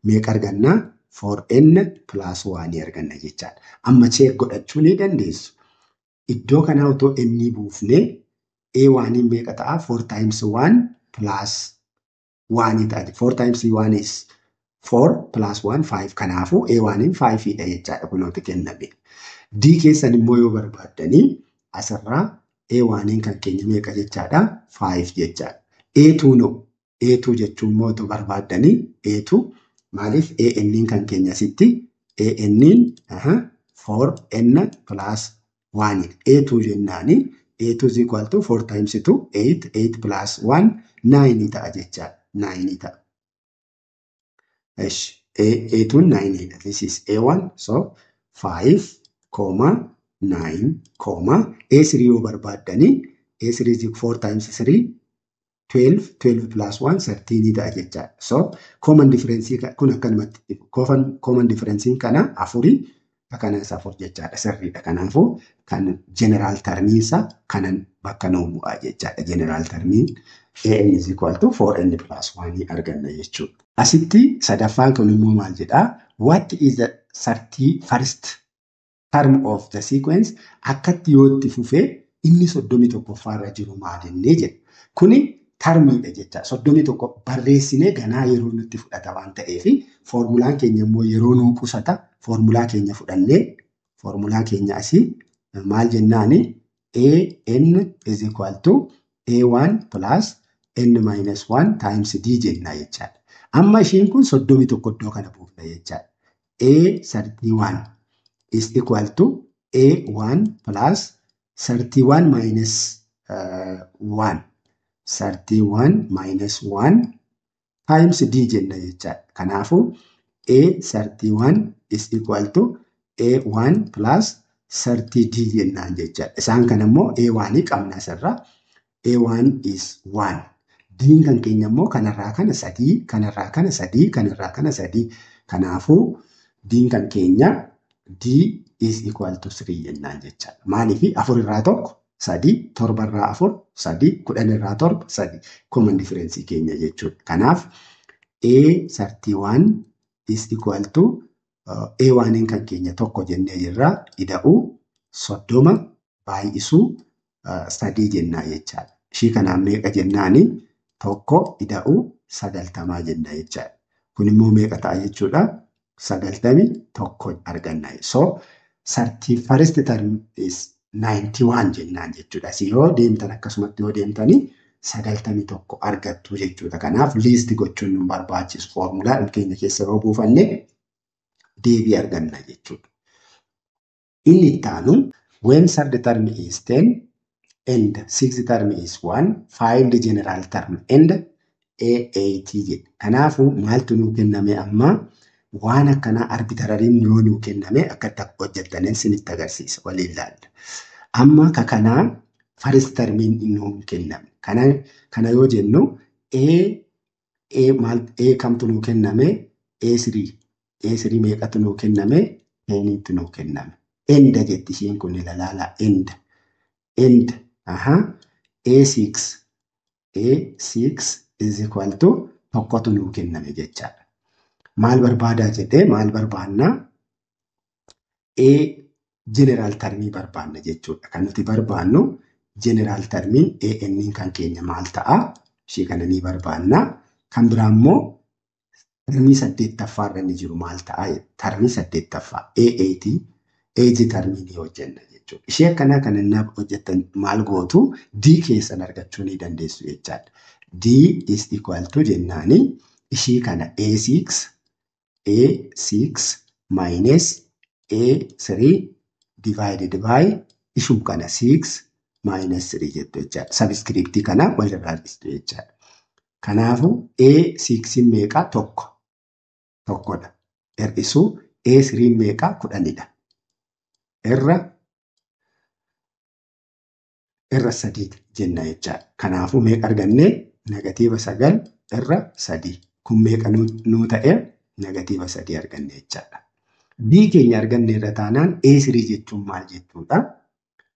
meeqa arganna? 4n plus 1 arganna jechaadha. Amma check godhachuu ni dandeessu. Iddoo kanaa otoo n buufnee A1 meeqa ta'a? 4 times 1 plus 1 ta'a. 4 times 1 is 4 plus 1 5. Kanaafuu A1 5 dha jechaadha kunooti kenname. D keessan immoo yoo barbaaddanii asirraa A1 kan keenya meeqa jechaadha? 5 jechaadha. A2 no. A2 jechuun immoo otoo barbaaddanii A2 maaliif AN kan keenya asitti AN 4N plus 1 A2 jennaani A2 is equal to 4 times 2 8 8 plus 1 9 ta'a jechaadha. 9 ta'a. A2 9 dha. This is A1 so 5, 9, A3 yoo barbaaddanii A3 is 4 times 3 12, 12 plus 1 13 ta'a jechaadha. So common difference kun akkanumatti common difference kana afurii kanas afur jechaadha sirriidha. Kanaafuu kan general termiinsa kanan bakka nuu bu'aa jechaadha. General termiin AN is equal to 4N plus 1 arganna jechuudha. Asitti sadaffaan kun immoo maal jedhaa? What is the 31st term of the sequence? Akkatti yoo itti fufee inni 31ffaarra jiru maal innee jedha. Kuni termiidha jecha. 31 barreessinee ganaa yeroo nutti fudhata waan ta'eef foormulaan keenya immoo yeroo nuu qusata. Foormulaa keenya fudhannee foormulaa keenya asii maal jennaani AN is equal to A1 plus N minus 1 times D jenna jechaadha. Amma ishiin kun 31 iddoo kana buufna jechaadha. A31 is equal to A1 plus 31 minus 1 31 minus 1 times D jenna jechaadha. Kanaafuu A31 is equal to A1 plus 30D jennaan jechaadha. Isaan kan immoo A1 qabna asirraa. A1 is 1. D'n kan keenya immoo kanarraa kana 3, kanarraa kana 3, kanarraa kana 3. Kanaafuu D'n kan keenya D is equal to 3 jennaan jechaadha. Maaliif 4 irraa 1 3, 7 irraa 4 3, 10 irraa 7 3. Common difference keenya jechuudha. Kanaaf A31 is equal to A1 kan keenya 1 jennee jirra. Ida'uu 30 baay'isuu 3 jennaa jechaadha. Ishii kanaan meeqa jennaani? 1 ida'uu 90 jenna jechaadha. Kun immoo meeqa ta'a jechuudha? 91 arganna. So 31st term is 91 jennaan jechuudha. Asii yoo deemtan akkasumatti yoo deemtanii 91 argattu jechuudha. Kanaaf liisti gochuun nu barbaachisu. Foormulaa keenya keessa yoo buufanne deebii arganna jechuudha. Inni itti aanu when third term is 10 and sixth term is 1 find the general term and A80 jedha. Kanaafuu maaltu nuu kenname amma waan akkanaa arbitarariin yoo nuu kenname akkatti hojjettaniin sinitti agarsiisa waliin ilaalla. Amma ka kanaa first termiin nuu kenname. Kana yoo jennu A kamtu nuu kenname? A3. A3 meeqatu nuu kenname? 10tu nuu kenname. Enda jetti isheen kun ilaala. Enda. End. Aha. A6. A6 is equal to tokkotu nuu kenname jechaadha. Maal barbaadaa jedhee maal barbaannaa? A general termii barbaanna jechuudha. Kan nuti barbaannu general termiin AN kan keenya maal ta'a? Ishee kana ni barbaanna. Kan biraa immoo termii 8ffaarra inni jiru maal ta'a? Termii 8ffaa A8 AG termii ni hojjenna jechuudha. Ishee akkanaa kan inni hojjettan maal gootu? D keessan argachuu ni dandeessu jechaadha. D is equal to jennaani ishii kana A6 A6 minus A3 divided by ishuu kana 6 minus 3 jettu jechaadha. Subscriptii kana walirraa dhiistu jechaadha. Kanaafuu A6 meeqa? Tokkodha. Hir'isuu A3 meeqa? 10dha. Irra 3 jenna jechaadha. Kanaafuu meeqa argannee? Negatiiva 9 irra 3. Kun meeqa nuu ta'e? Negatiiva 3 arganne jechaadha. B keenya arganne irra taanaan A3 jechuun maal jechuudha?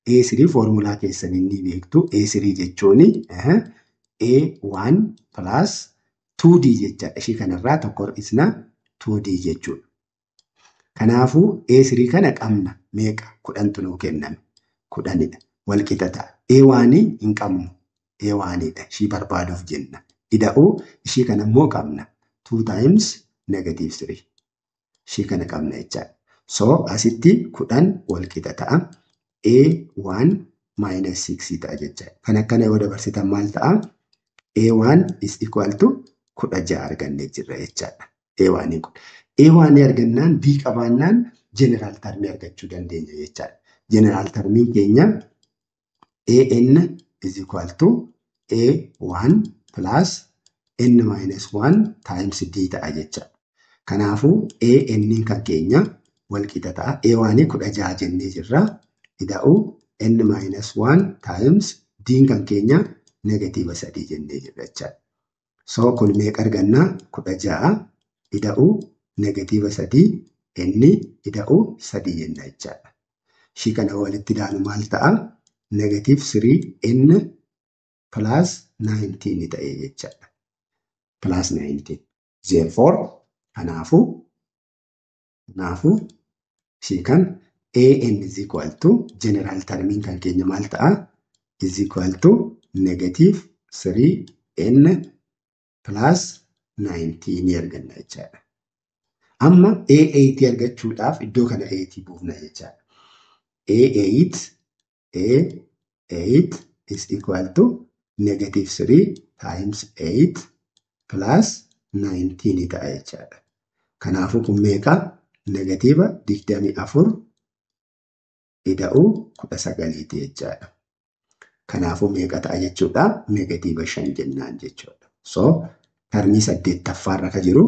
A3 foormulaa keessanii ni beektu. A3 jechuun A1 plus 2D jechaadha. Ishii kanarraa tokko hir'isna 2D jechuudha. Kanaafuu A3 kana qabna meeqa? 10tu nuu kenname. 10dha. Walqixa ta'a. A1 hin qabnu. A1dha. Ishii barbaaduuf jenna. Ida'uu ishii kana immoo qabna. 2 times negative 3. Ishii kana qabna jechaadha. So asitti 10 wal qixa ta'a. A1 minus 6 ta'a jechaadha. Kan akkana yoo dabarsitan maal ta'a? A1 is equal to 16 argannee jirra jechaadha. A1 kun. A1 argannaan B qabaannaan general termii argachuu dandeenya jechaadha. General termiin keenya AN is equal to A1 plus N minus 1 times D ta'a jechaadha. Kanaafuu AN kan keenya wal qixa ta'a. A1 16 jennee jirra. Ida'uu N minus 1 times D kan keenya negative 3 jennee jirra jechaadha. So kun meeqa argannaa? 16 ida'uu negative 3 N ida'uu 3 jenna jechaadha. Ishii kana walitti ilaalu maal ta'a? Negative 3 N plus 19 ta'e jechaadha. Plus 19. Therefore, kanaafuu ishii kan AN is equal to general termiin kan keenya maal ta'a? Is equal to negative 3N plus 19 arganna jechaadha. Amma A8 argachuudhaaf iddoo kana 8 buufna jechaadha. A8 is equal to negative 3 times 8 plus 19 ta'a jechaadha. Kanaafuu kun meeqa? Negative 24 ida'uu 19 jechaadha. Kanaafuu meeqa ta'a jechuudha? Negative 5 jennaan jechuudha. So termii 8ffaarra kan jiru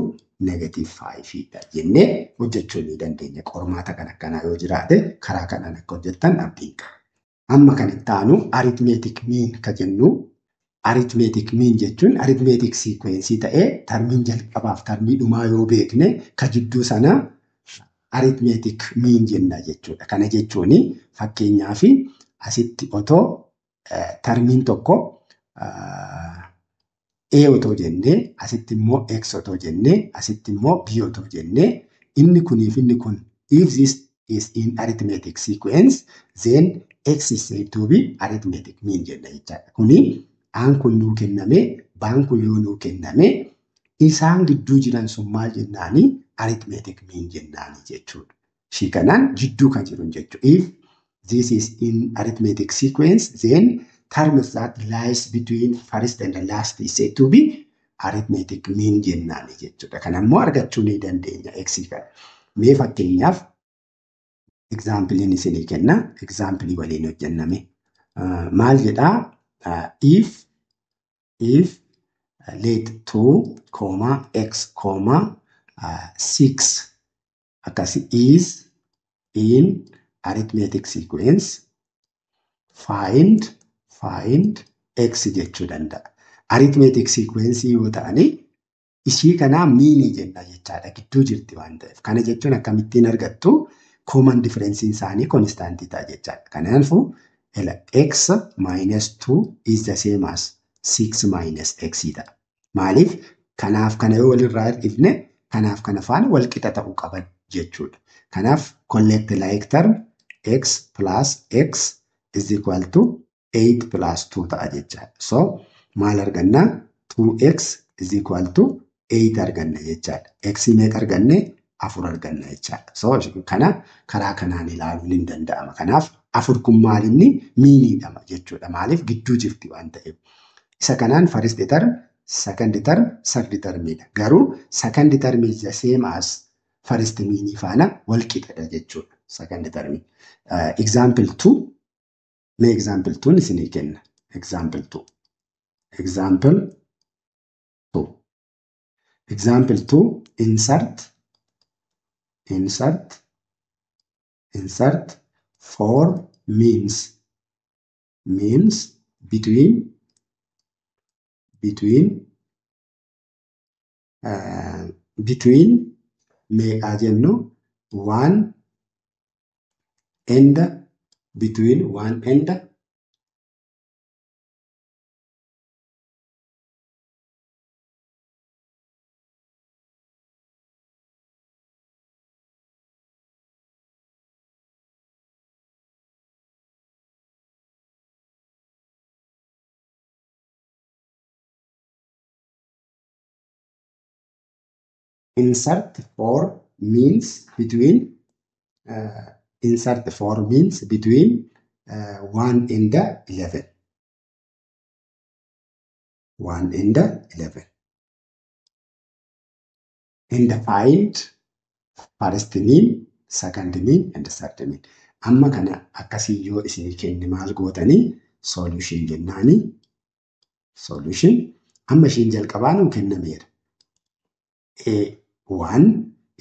negative 5 dha jennee hojjechuu ni dandeenya. Qormaata kan akkanaa yoo jiraate karaa kanaan akka hojjettan abdiin qaba. Amma kan itti aanu arithmetic mean ka jennu. Arithmetic mean jechuun arithmetic sequence ta'ee termiin jalqabaaf termii dhumaa yoo beekne ka jidduu sana arithmetic mean jenna jechuudha. Kana jechuun fakkeenyaaf asitti otoo termiin tokko A otoo jennee asitti immoo X otoo jennee asitti immoo B otoo jennee inni kuniif inni kun if this is in arithmetic sequence then X is said to be arithmetic mean jenna jechaadha. Kuni aan kun nuu kenname baan kun yoo nuu kenname isaan gidduu jiran sun maal jennaani arithmetic mean jennaani jechuudha. Ishii kanaan jidduu kan jiru jechuudha. If this is in arithmetic sequence then terms that lies between first and the last is said to be arithmetic mean jennaani jechuudha. Kana immoo argachuu ni dandeenya X kana. Mee fakkeenyaaf exampleiin isinii kenna. Example waliin hojjenname. Maal jedhaa? If let 2, x, 6 akkasi is in arithmetic sequence find x jechuu danda'a. Arithmetic sequence yoo ta'ani ishii kanaa mean jenna jechaadha. Gidduu jirti waan ta'eef. Kana jechuun akkamittiin argattu? Common difference isaanii constant ta'a jechaadha. Kanaafuu x minus 2 is the same as 6 minus x ta'a. Maaliif? Kanaaf kana yoo walirraa hir'ifne kanaaf kana faana wal qixa ta'uu qaban jechuudha. Kanaaf collect like term x plus x is equal to 8 plus 2 ta'a jechaadha. So maal argannaa? 2x is equal to 8 arganna jechaadha. X meeqa arganne? 4 arganna jechaadha. So kana karaa kanaan ilaaluun hin danda'ama. Kanaaf 4 kun maal inni miiniidhama jechuudha. Maaliif gidduu jirti waan ta'eef. Isa kanaan first term, second term, third termidha. Garuu second term is the same as first mean faana wal qixadha jechuudha. Second term. Example 2. Mee example 2 isinii kenna. Example 2. Example 2. Example 2 insert 4 means between meeqa jennu 1 and between 1 and Insert four means between 1 and 11. 1 and 11. And find first mean, second mean, and third mean. Amma kana akkasii yoo isinii kenne maal gootanii solution jennaani. Solution amma ishiin jalqabaa nuu kennameera. A1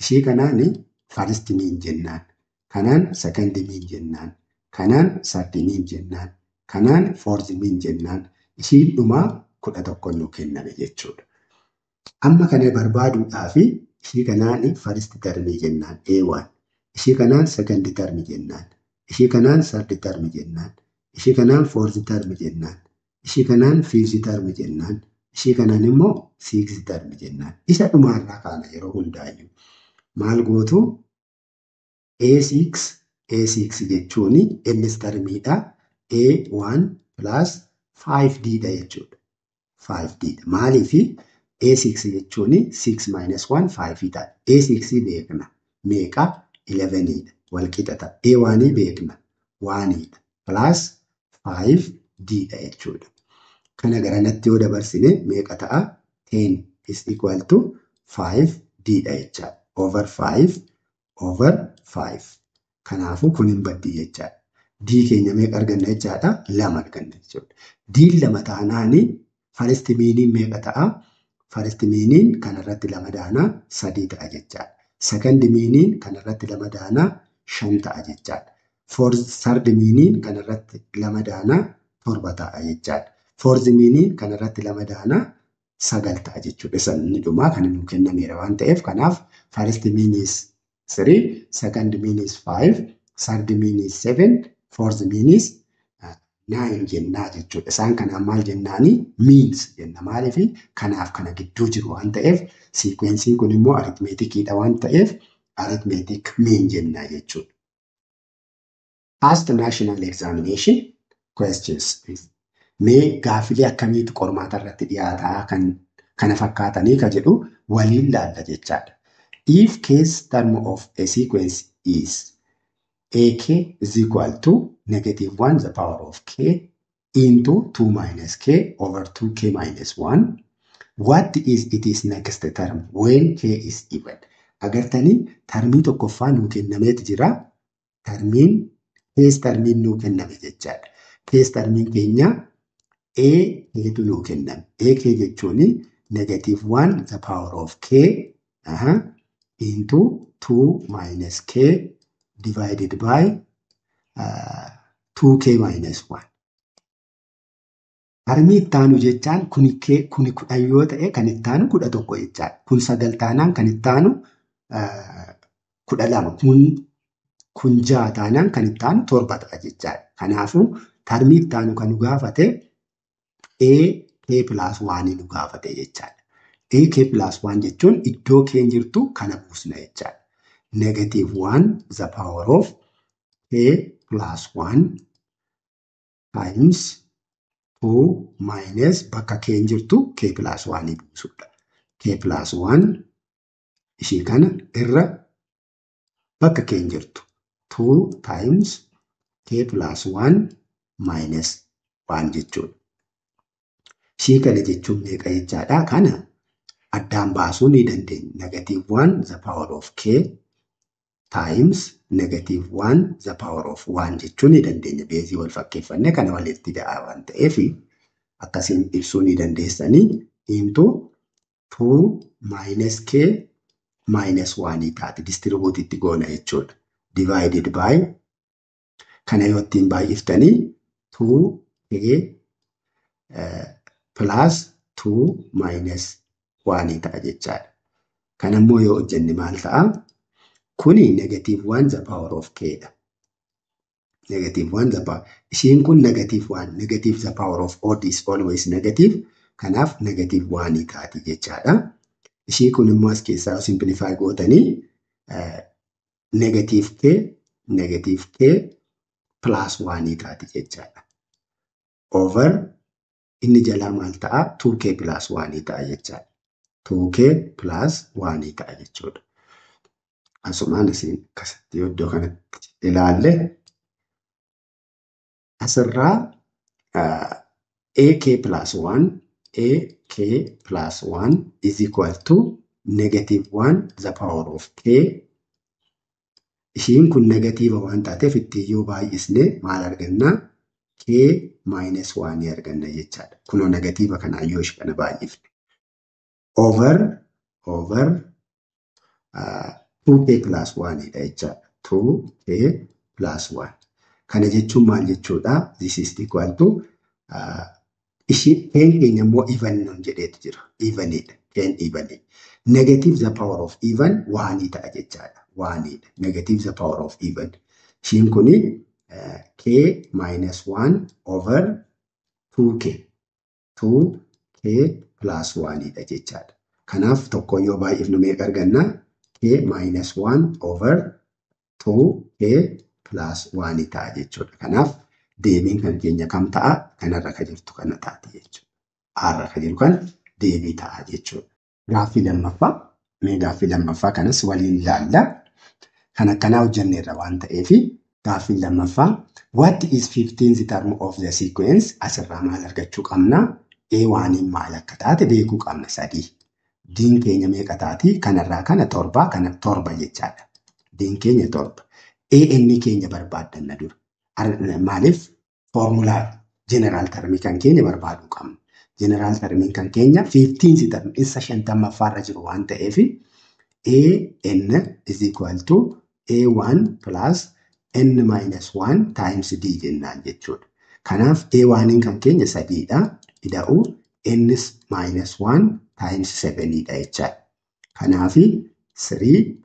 ishii kanaani first mean jennaan. Kanaan second mean jennaan. Kanaan third mean jennaan. Kanaan fourth mean jennaan. Ishiin dhumaa 11 nuu kenname jechuudha. Amma kana barbaaduudhaaf ishii kanaan first term jennaan A1. Ishii kanaan second term jennaan. Ishii kanaan third term jennaan. Ishii kanaan fourth term jennaan. Ishii kanaan fifth term jennaan. Ishii kanaan immoo sixth term jennaan. Isa dhumaarraa kaana yeroo hundaayyuu. Maal gootu? A6 jechuun nth termiidha. A1 plus 5D dha jechuudha. 5D dha. Maaliifi A6 jechuun 6 minus 1 5 ta'a. A6 beekna. Meeqa? 11 dha. Wal qixa ta'a. A1 beekna. 1 dha. Plus 5D dha jechuudha. Kana garanatti yoo dabarsine meeqa ta'a? 10 is equal to 5D dha jechaadha. Over 5 over 5. Kanaafuu kun hin baddi jechaadha. D keenya meeqa arganna jechaadha? 2 arganna jechuudha. D 2 taanaani first meaniin meeqa ta'a? First meaniin kanarratti 2 daanaa 3 ta'a jechaadha. Second meaniin kanarratti 2 daanaa 5 ta'a jechaadha. Third meaniin kanarratti 2 daanaa 7 ta'a jechaadha. Fourth meaniin kanarratti 2 daanaa 9 ta'a jechuudha. Isa inni dhumaa kan nu kennameera waan ta'eef kanaaf first mean is 3, second mean is 5, third mean is 7, fourth mean is 9 jennaa jechuudha. Isaan kanaan maal jennaani? Means jenna. Maaliif kanaaf kana gidduu jiru waan ta'eef sequensiin kun immoo arithmeticiidha waan ta'eef arithmetic mean jenna jechuudha. Past national examination questions. Mee gaaffilee akkamiitu qormaata irratti dhiyaataa kan kana fakkaatanii ka jedhu waliin laalla jechaadha. If kth term of a sequence is ak is equal to negative 1 the power of k into 2 minus k over 2k minus 1, what is its next term when k is even? Agartanii termii tokkoffaa nuu kennameetu jira. Termiin kth termiin nuu kenname jechaadha. Kth termiin keenya a keetu nuu kenname. A k jechuun negative 1 the power of k into 2 minus k divided by 2k minus 1. Termii ittaanu jechaan kuni 10 yoo ta'e kan ittaanu 11 jechaadha. Kun 9 taanaan kan ittaanu 12. Kun 6 taanaan kan ittaanu 7 ta'a jechaadha. Kanaafuu termii ittaanu kan nu gaafate a k plus 1 nu gaafate jechaadha. A k plus 1 jechuun iddoo keen jirtu kana buusna jechaadha. Negative 1 the power of k plus 1 times 2 minus bakka keen jirtu k plus 1 buusudha. K plus 1 ishii kana irra bakka keen jirtu 2 times k plus 1 minus 1 jechuudha. Ishii kana jechuun meeqa jechaadha? Kana addaan baasuu ni dandeenya. Negative 1 the power of k times negative 1 the power of 1 jechuu ni dandeenya. Beezii wal fakkeeffannee kana walitti da'aa waan ta'eef akkasiin ibsuu ni dandeessanii into 2 minus k minus 1 taati. Distribute itti goona jechuudha. Divided by kana yoo ittiin baay'iftanii 2k plus 2 minus 1 ta'a jechaadha. Kana immoo yoo hojjenne maal ta'a? Kuni negative 1 the power of k dha. Negative 1 the power. Ishiin kun negative 1. Negative the power of odd is always negative. Kanaaf negative 1 taati jechaadha. Ishii kun immoo as keessaa yoo simplify gootanii negative k plus 1 taati jechaadha. Over inni jalaa maal ta'a? 2k plus 1 ta'a jechaadha. 2k plus 1 ta'a jechuudha. Asumaan isin akkasitti iddoo kanatti ilaalle asirraa ak plus 1 ak plus 1 is equal to negative 1 the power of k. Ishiin kun negatiiva waan taateef ittiin yoo baay'isne maal arganna? K minus 1 arganna jechaadha. Kunoo negatiiva kanaan yoo ishee kana baay'ifne. Over 2k plus 1 dha jechaadha. 2k plus 1. Kana jechuun maal jechuudha? This is equal to ishii keen keenya immoo even nun jedheetu jira. Evenidha. Keen evenidha. Negative the power of even one ta'a jechaadha. Onedha. Negative the power of even. Ishiin kuni k minus 1 over 2k. 2k plus 1 dha jechaadha. Kanaaf tokko yoo baay'ifnu meeqa arganna? K minus 1 over 2k plus 1 ta'a jechuudha. Kanaaf deebiin kan keenya kam ta'a? Kanarra ka jirtu kana taati jechuudha. Arra ka jiru kan deebii ta'a jechuudha. Gaaffii lammaffaa. Mee gaaffii lammaffaa kanas waliin ilaalla. Kan akkanaa hojjenneerra waan ta'eef gaaffii lammaffaa, what is 15th term of the sequence? Asirraa maal argachuu qabna? A1 maal akka taate beekuu qabna, 3. Diin keenya meeqa taati? Kanarraa kana 7, kana 7 jechaadha. Diin keenya 7. AN keenya barbaaddanna dura. Maaliif? Foormulaa general termii kan keenya barbaaduu qabna. General termiin kan keenya 15th term isa 50ffaarra jiru waan ta'eef AN is equal to A1 plus N minus 1 times D jennaan jechuudha. Kanaaf A1 kan keenya 3dha. Ida'uu N minus 1 times 7 dha jechaadha. Kanaaf 3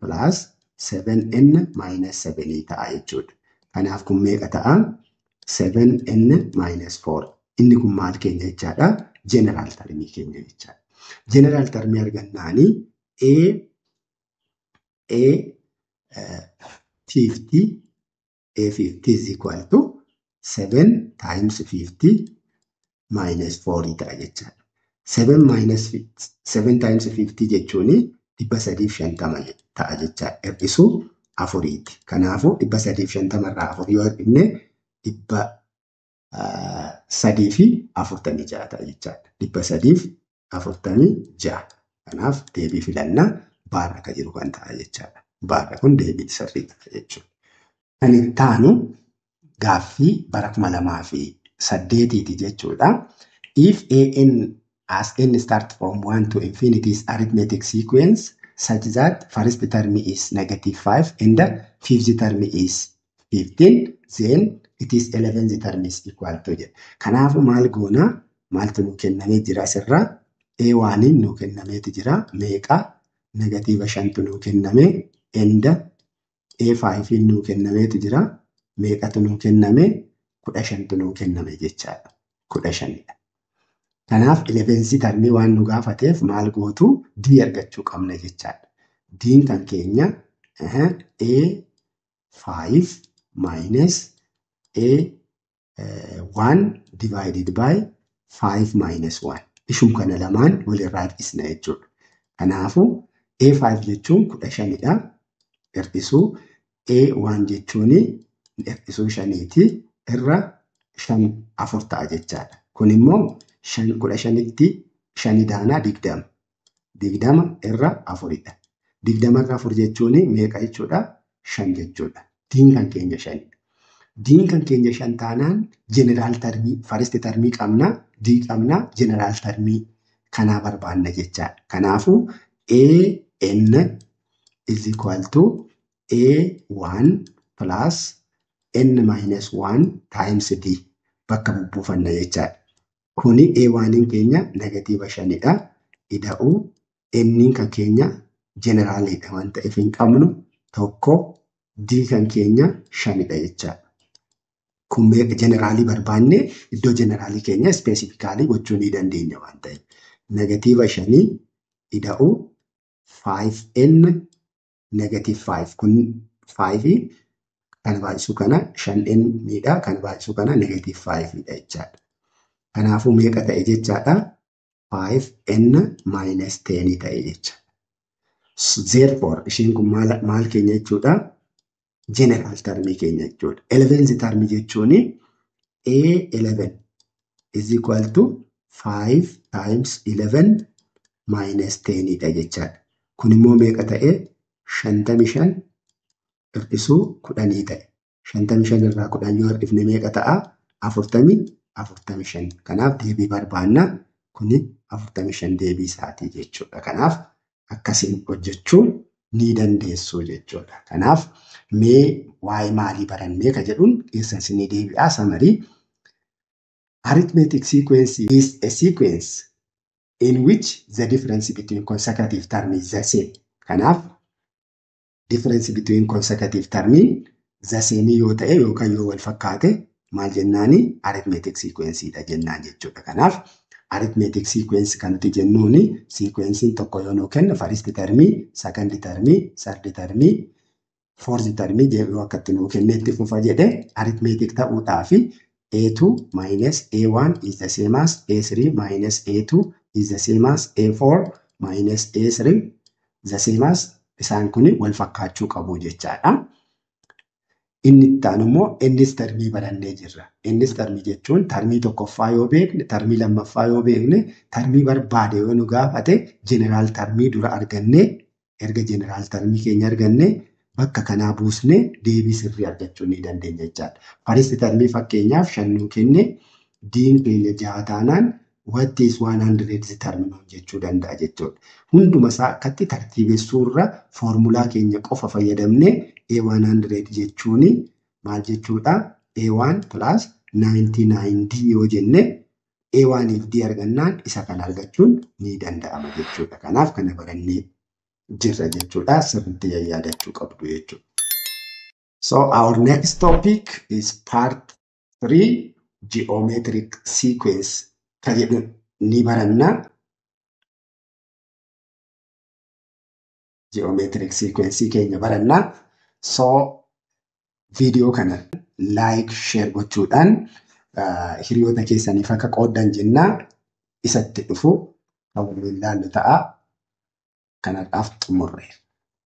plus 7N minus 7 ta'a jechuudha. Kanaaf kun meeqa ta'a? 7N minus 4. Inni kun maal keenya jechaadha? General termii keenya jechaadha. General termii argannaanii A 50, A 50 is equal to 7 times 50 minus 4 ta'a jechaadha. 7 minus 7 times 50 jechuun 350 ta'a jechaadha. Hir'isuu 4ti. Kanaafuu 350 irraa 4 yoo hir'ifne 346 ta'a jechaadha. 346. Kanaaf deebii filannaa baarra ka jiru kan ta'a jechaadha. Baarra kun deebii sirrii ta'a jechuudha. Kan itti aanu gaaffii bara 2008ti jechuudha. If AN as n start from 1 to infinity is arithmetic sequence such that first term is negative 5 and the fifth term is 15, then it is 11th term is equal to jedha. Kanaafuu maal goona? Maaltu nuu kennamee jira asirraa? A1 nuu kennameeti jira. Meeqa? Negatiiva 5tu nuu kenname. And A5 nuu kennameetu jira. Meeqatu nuu kenname? 15tu nuu kenname jechaadha. 15dha. Kanaaf 11th termii waan nu gaafateef maal gootu? D argachuu qabna jechaadha. D'n kan keenya A5 minus A1 divided by 5 minus 1. Ishum kana lamaan walirraa hir'isna jechuudha. Kanaafuu A5 jechuun 15dha. Hir'isuu A1 jechuun hir'isuu 5ti irra 5 4 ta'a jechaadha. Kun immoo 15tti 5 daanaa 20. 20 irra 4dha. 20 irra 4 jechuun meeqa jechuudha? 5 jechuudha. Diin kan keenya 5. Diin kan keenya 5 taanaan general termii first termii qabna, D qabna, general termii kanaa barbaanna jechaadha. Kanaafuu AN is equal to A1 plus N minus 1 times D bakka bubbuufanna jechaadha. Kuni A1 keenya negatiiva 5dha. Ida'uu N kan keenya generaalidha waan ta'eef hin qabnu, 1, D kan keenya 5dha jechaadha. Kun meeqa? Generaalii barbaanne iddoo generaalii keenya specifically gochuu ni dandeenya waan ta'eef. Negatiiva 5 ida'uu 5n negative 5, kun 5 kan baay'isu kana 5n dha, kan baay'isu kana negative 5 dha jechaadha. Kanaafuu meeqa ta'e jechaadha? 5n minus 10 ta'e jecha. Therefore, ishiin kun maal keenya jechuudha? General termii keenya jechuudha. 11th termii jechuun A11 is equal to 5 times 11 minus 10 dha jechaadha. Kun immoo meeqa ta'e? 55 hir'isuu 10 ta'e. 55 irraa 10 yoo hir'ifne meeqa ta'a? 45. Kanaaf deebii barbaanna. Kuni 45 deebii isaatii jechuudha. Kanaaf akkasiin hojjechuu ni dandeessu jechuudha. Kanaaf mee waa'ee maalii barannee ka jedhuun keessan isinii deebi'aa summary. Arithmetic sequence is a sequence in which the difference between consecutive terms is the same. Kanaaf difference between consecutive term the same yoo ta'e yookaan yoo wal fakkaate maal jennaani arithmetic sequence dha jennaan jechuudha. Kanaaf arithmetic sequence kan nuti jennuuni sequencein tokko yoo nuu kennu first termii, second termii, third termii, fourth termii yoo akkatti nuu kenne itti fufa jedhe arithmetic ta'uudhaafi A2 minus A1 is the same as A3 minus A2 is the same as A4 minus A3 the same as isaan kun wal fakkaachuu qabu jechaadha. Inni itti aanu immoo nth termii barannee jirra. Nth termii jechuun termii tokkoffaa yoo beekne, termii lammaffaa yoo beekne, termii barbaade yoo nu gaafate general termii dura argannee erga general termii keenya argannee bakka kanaa buusnee deebii sirrii argachuu ni dandeenya jechaadha. First termii fakkeenyaaf 5 nuu kenne, D'n keenya 6 taanaan what is 100 term jechuu danda'a jechuudha. Hunduma isaa akkatti tartiibessuu irra foormulaa keenya qofa fayyadamnee A100 jechuun maal jechuudha? A1 plus 99D yoo jenne A1 fi D argannaan isa kana argachuun ni danda'ama jechuudha. Kanaaf kana barannee jirra jechuudha. Sirriitti yaadachuu qabdu jechuudha. So our next topic is part 3, geometric sequence kan jedhu ni baranna. Geometric sequence keenya baranna. So viidiyoo kana like, share gochuudhaan hiriyoota keessaniif akka qooddan jennaa isatti dhufu kan waliin ilaallu ta'a. Kanarraaf xumurreera.